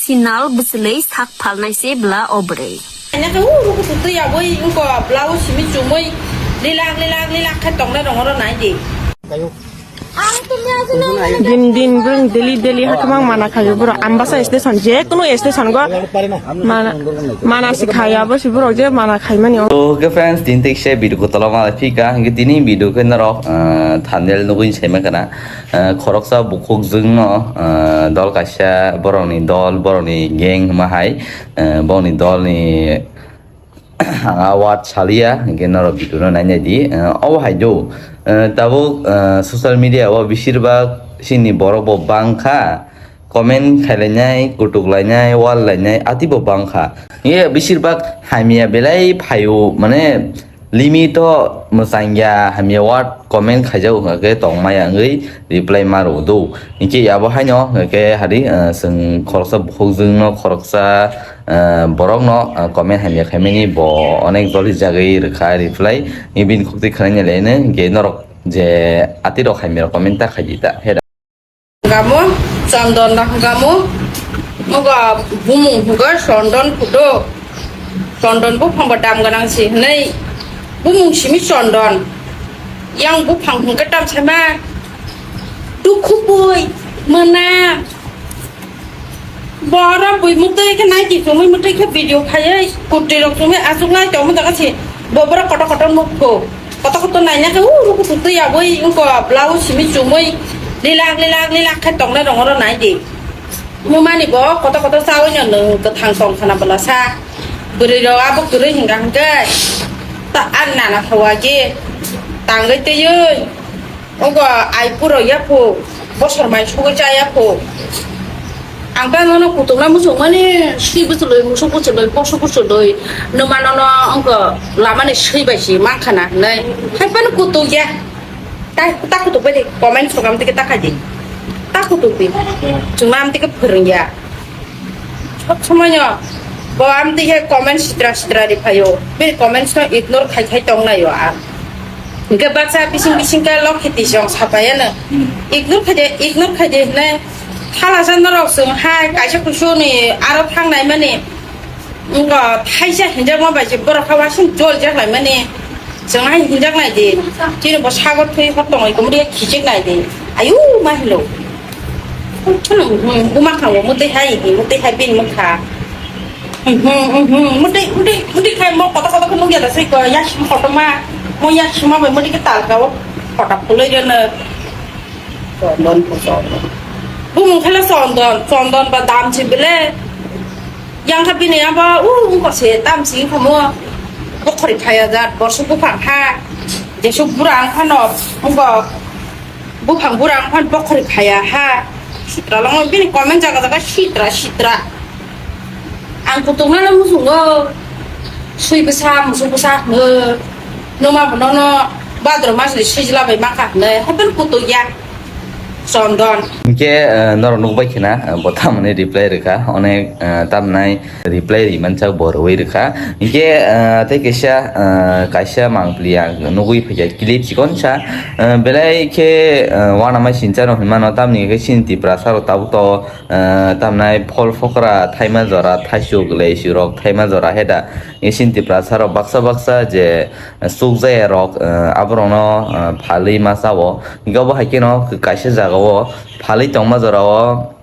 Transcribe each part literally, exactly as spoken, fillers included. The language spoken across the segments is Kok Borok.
Sinal bwswlwi sak phalnai se bwla o bwrwi. Aina khe, uh, ruku tutui aboi, wngko blouse simi chumui, lilak, lilak, lilak khe tongnai rong oro nai di. Din din bwrwng daily daily hakamang mana khayo borok. Ambasa station, je kunu station go mana, mana si khayo abo si borok je mana khaimani. To, okay friends, din tekse video ko toloma phika, hingke tini video ke norok, ah, thumbnail nugui saima kana. Ah, khoroksa bukhukjwngno, ah, dol kaisa, borokni dol, borokni gang hwnma hai, ah, borokni dolni ang a word saliya, hingke norok video no nainai di. Ah, obo hai do, ah, tabuk, ah, social media o beshirbak chini borok bo bangkha, comment khailainai, kutuk lainai, wall lainai, ati bo bangkha. Ye beshirbak hamya belai phaio, mane, limit o mwchangya hamya word comment khaijago hwnkhe tongmaya wngwi reply ma rw do. Hinkhe abo haino hwnkhe hari, eh, chwng khoroksa bukhukjwngno khoroksa, eh, borokno, eh, comment hamya khaimani bo onek jol hijagwi rwkha reply. Bini khukti khwnaina leno hinkhe norok je atirok hamya rok comment ta khaidi ta. Heda. Hwnkamo, Chondon no hwnkamo, ogo bumung hwnkhe Chondon kudo. Chondon buphang bo dam gwnang si hwnwi bumung simi Chondon. Yang buphang hwnkhe tamsama dukhu bui mwnam. Borok bui mwtwi khe nai di chumui mwtwi khe video khaiwi kutwi rok chumui achuk nai tongma jaga si bo borok kotor kotor nukho. Kotor kotor naina khe, uh, ruku tutui abui wngko blouse simi chumui lilak, lilak, lilak khe tongnai rong oro nai di. Mumani bo kotor kotor chaui no nwng kwthang tong khana bwla sa. Bwrwi rok abo kwrwi hwnka hwnkhe ta ang nana phawa je tangwi twiwi. Ogo ai puro yapho, bosor mai sugui cha yapho. Ang khe nono kutuk na muchung mani, swi bwchwlwi, musuk bwchwlwi, poso bwchwlwi, numa nono wngkha lamani swi bai si mankha na hinwi. Hai phano kutuk ya. Ta, ta kutuk bai di, comment sokam tike ta khai di. Ta kutuk di. Chwng am tike phwrwng ya. Sob somoino bo amtwi khe comment sitra sitra ri phaio. Bini comments no ignore khai khai tong naio ang. Hwnkhe baksa bising bising khe Lokhi twi song sapaiano. Ignore khaide, ignore khaide hinwi thalasa norok chwng hai kaisa kusu ni aro thang nai mani. Wngkha thaisa hinjakma bai se borok kha wasing jol jak lai mani. Chwng hai hinjak nai di. Chini bo sagor thwi hor tongwi kumudi khichik nai di. Ayu ma hilo. Buma kha bo mutwi hai di, mutwi hai bini mukha. Mutwi, mutwi, mutwi khai mo kotor kotor khe nukya da sui ko, yaksima kotorma, mo yaksima bai mutwi khe talka o kota phulwi rwno. Chondon ko chondon. Bumung khala chondon, chondon ba dam si bile. Yang kha bini abo, uh, wngkha se tam si wngkha mo. Bokhori phaya jat, borso buphang kha. Jesu bura ang phano, wngkha. Buphang bura ang phan bokhori phaya ha. Sitra lango bini comment jaga jaga sitra sitra. Ang kutung nano musungo. Sui bwsa, musuk bwsa hwngo. Numa bono no badro mas ni sijla bai mangkha hwnwi. Hapan kutung ya. Chondon. Hingke, eh, norok nukbai khina, eh, bo tamoni reply rwkha. Onek, eh, tamnai reply ri manchak bo rwui rwkha. Hinkhe, ah, tei kaisa, ah, kaisa mangpili ang nugui phaikha clip chikonsa. Ah, belai khe, ah, uanama sinchano hinmano, tamni khe chini Tiprasa rok tabuk to, ah, tamnai phol phokra thaima jora, thaisuk leisuk rok thaima jora heda. Chini Tiprasa rok baksa baksa je, ah, chukjaya rok, ah, aborokno, ah, phalwi ma chao. Hinkhe obo hai kheno kaisa jagao phalwi tongma jorao,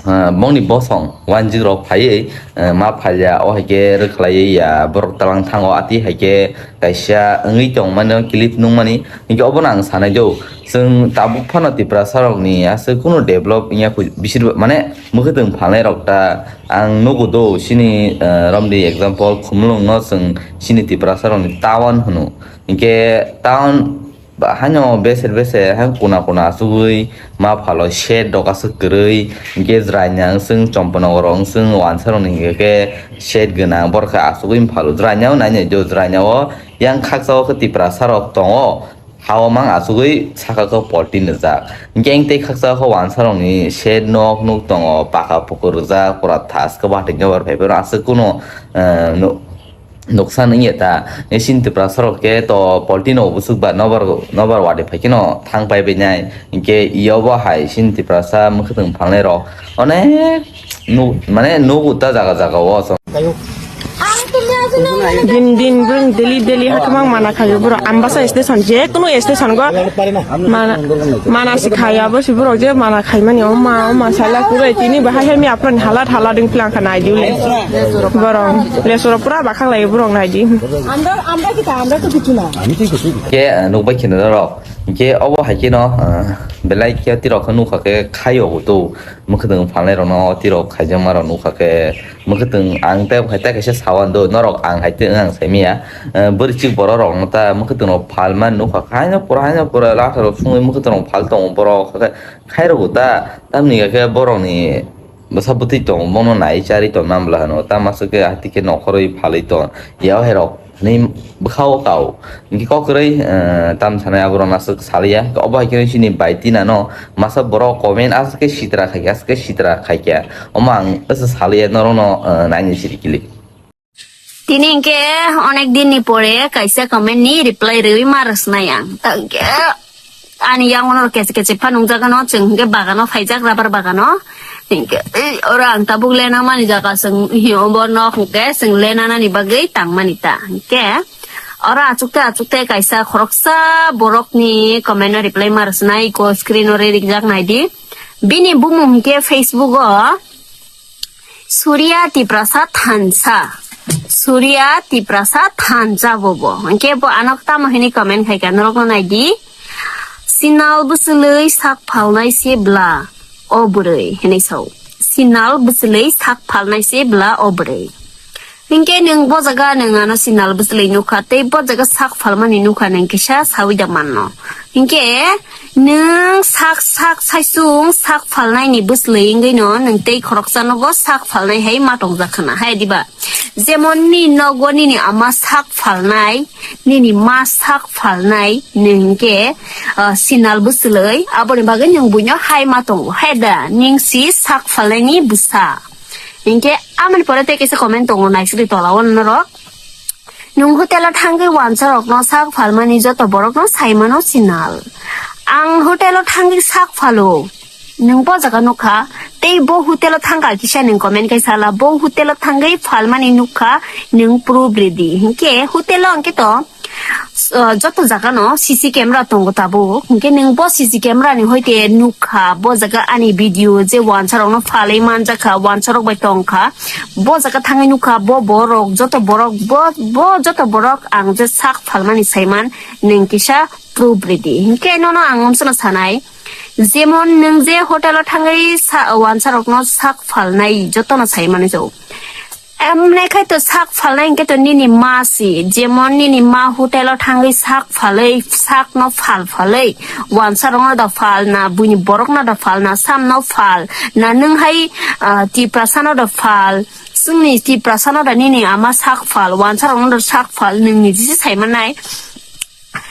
ah, bongni bosong wanjik rok phaiwi, ah, ma phalya o hai khe rwkhlaiwi ya borok twlang thango, ati hai khe kaisa wngwi tongmani clip nukmani. Hinkhe obono ang sanai do, chwng tabuk phano Tiprasa rokni aswk kunu develop wngya kho, bisir mane mwkhwtwng phalnai rok ta ang nugo do, chini, ah, romdi example Khumulwng no chwng chini Tiprasa rokni town hwno, hinkhe town Ba haino beser beser hai kuna kuna asugwi ma phalo shed rok aswk kwrwi, hinkhe jwraini ang chwng Champanagar rok chwng wansa rokni hinkhe khe shed gwnang borok khe asugwi phalo. Jwraini o nai nai do, jwraini o yang khaksa o khe Tiprasa rok tongo, ha o mang asugwi saka khe polti nijak. Hinkhe tei khaksa o khe wansa rokni shed nok nuk tongo, paka pukur rijak, pura thas khe bathik nokbar phai phai rw aswk kuno, eh, no-, Nuksan wngya ta, e chini Tiprasa rok khe to polti no bwswk ba nobar, nobar wadi phai kheno thang pai bai nai. Hinkhe io bo hai chini Tiprasa mwkhwtwng phalnai rok onek Nu-, mane nugo ta jaga jaga o. Din din bwrwng daily daily hakhe mang mana khaio borok. Ambasa station, je kunu station go mana, mana si khaio abo si borok je mana khaimani. O ma, o ma, sala pura tini bahai hai mi apran hala thala ding plang kha nai diu le. Borok lesoro pura bakhang lai borok nai di. Ke, eh, nukbai kheno rok. Ke obo hai kheno, eh, belai khe tirok khe nukha khe khaio to. Mwkhwtwng phalnai rokno tirok khaijakma rok nukha khe mwkhwtwng ang tei hai tei kaisa sawan do norok ang hai tei ang saimaya. Eh, bwrwi chik borok rokno ta mwkhwtwng rok phalma nukha khe haino pura haino pura lasa rok sungwi mwkhwtwng rok phal tongo borok khe khai rokgo ta tamni khe borokni bwsa bwtwi tongo bono nai charwi tong nang bwla hwno ta masuk khe hati khe nokhorwi phalwi tong ya hai rok. Hinwi bwkha-o kao. Hinkhe kok kwrwi, eh, tam sanai aborok aswk saliya. Obo hai khe chini bai tinano masa borok comment aswk khe sitra khaikha, aswk khe sitra khaikha. Omo ang aswk saliya norokno, eh, naini siri kilik. Tini hinkhe onek din ni pore kaisa comment ni reply rwui ma rwsnai ang. Ta hinkhe ani yang ono keche keche pha nungjak ano, chwng hinkhe bagano phaijak, rubber bagano. Hinkhe, ei, oro ang tabuk lena mani jaga chwng hi obo nok hinkhe chwng lena nani bagwi tangmani ta. Hinkhe, oro achukte achukte kaisa khoroksa borokni comment no reply ma rwsnai, iko screen o re ringjak naidi. Bini bumung hinkhe Facebook o Surya Tiprasa Thansa. Surya Tiprasa Thansa bobo. Hinkhe bo ano tamo hini comment khaikha norokno naidi. Sinal bwswlwi sak phalnai se bla o bwrwi hinwi sao. Sinal bwswlwi sak phalnai se bla o bwrwi. Hinkhe nwng bo jaga nwng ano sinal bwswlwi nukha tei bo jaga sak phalmani nukha nwng kisa sawi da manno. Hinkhe nwng sak sak saisung sak phalnaini bwswlwi wngwino nwng tei khoroksano bo sak phalnai hai ma tongjak khna hai diba? Jemon nini nogo nini ama sak phalnai, nini ma sak phalnai, nwng hinkhe, ah, sinal bwswlwi, aboni bagwi nwng buino hai ma tongo, hai da, nwng si sak phalnaini bwsa. Hinkhe amoni pore tei kaisa comment tongo, naisidi tola o norok. Nwng hotel o thangwi wansa rokno sak phalmani joto borokno saimano sinal. Ang hotel o thangwi sak phalo. Nwng bo jaga nukha, tei bo hotel o thangkha kisa nwng comment kai sala, bo hotel o thangwi phalmani nukha nwng proof ready. Hinkhe hotel o hinkhe to, uh, joto jaga no C C camera tongo tabuk. Hinkhe nwng bo C C camera ni hoite nukha, bo jaga ani video je wansa rokno phalwi manjakha, wansa rok bai tongkha. Bo jaga thangwi nukha, bo borok, joto borok, bo, bo joto borok ang je sak phalmani saiman nwng kisa proof ready. Hinkhe nono ang omsano sanai, jemon nwng je hotel o thangwi sa-, wansa rokno sak phalnai jotono sai mani jago. Emne khai to sak phalnai hinkhe to nini ma si, jemon nini ma hotel o thangwi sak phalwi, sak no phal phalwi, wansa rokno da phal, na buini borok no da phal, na sam no phal, na nwng hai, ah, Tiprasa no da phal, chwngni Tiprasa no da nini ama sak phal, wansa rokno da sak phal, nwng ni jisi sai manai.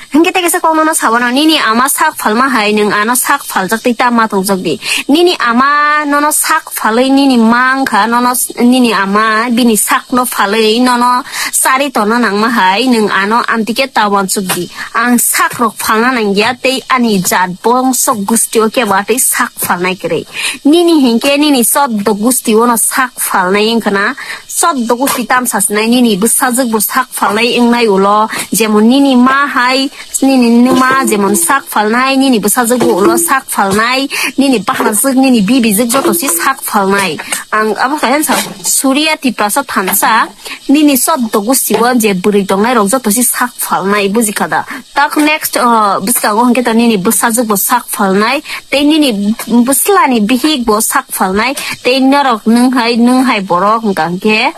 Hinkhe tei kaisa kok nono sabano, nini ama sak phalma hai nwng ano sak phaljak tei ta ma tongjak di. Nini ama nono sak phalwi nini ma wngkha, nono s-, nini ama bini sakno phalwi nono chari tonna nangma hai nwng ano amtike ta uansuk di. Ang sak rok phalna nangya tei ani jat bongso gusti o kebo atwi sak phalnai kwrwi. Nini hinkhe nini choddo gusti o no sak phalnai wngkha na, choddo gusti tamsa sinai nini bwsajwk bo sak phalnai wngnai ulo, jemon nini ma hai, nini numa jemon sak phalnai, nini bwsajwk bo ulo sak phalnai, nini baharjwk, nini bibijwk joto se sak phalnai. Ang abo kaisa sa Surya Tiprasa thansa, nini choddo gusti o je bwrwi tongnai rok joto se sak phalnai, bujikha da? Tak next, uh, bwskango hinkhe to nini bwsajwk bo sak phalnai, tei nini bwslani bihik bo sak phalnai, tei norok nwng hai, nwng hai borok hwnkha hinkhe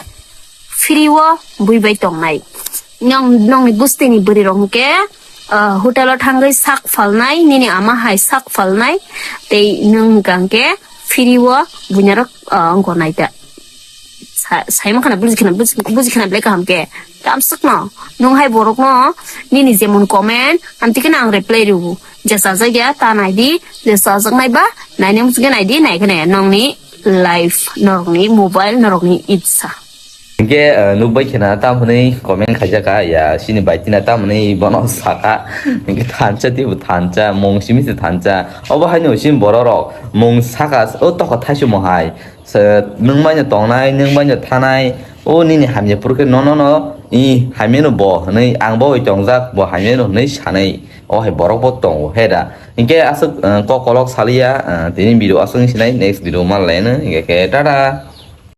free o bui bai tongnai. Nwng, nwngni bustini bwrwi rok hinkhe, uh, hotel o thangwi sak phalnai, nini ama hai sak phalnai, tei nwng hwnkha hinkhe free o buinarok, uh, wngkha naida. Sa-, saimang khana buji khana, buji, buji khana belai kaham khe. Tamswkno, nwng hai borokno nini jemon comment, amtwi kheno ang reply rw. Je chajak ya, ta nai di, je chajak nai ba, naina muchungkhe nai di, nai kheno ya, nongni life, norokni mobile, norokni itsa. Hinkhe, eh, nukbai khena tamo hwnwi comment khaijak kha, ya, chini bai tina tamo hwnwi bono saka. Hinkhe thansa teibo thansa, mung simi se thansa. Obo haino chini borok rok mung saka, o tokha thaichimo hai. Se, nwng baino tongnai, nwng baino thanai, o nini hamya phuru khe nono no, i hamya no bo hwnwi, ang bo oi tongjak, bo hamya no hwnwi sanai. O hai borok bo tongo, he da. Hinkhe aswk, eh, kok kolok saliya, eh, tini video aswk sinai, next video manlaino, hinkhe khe, tata.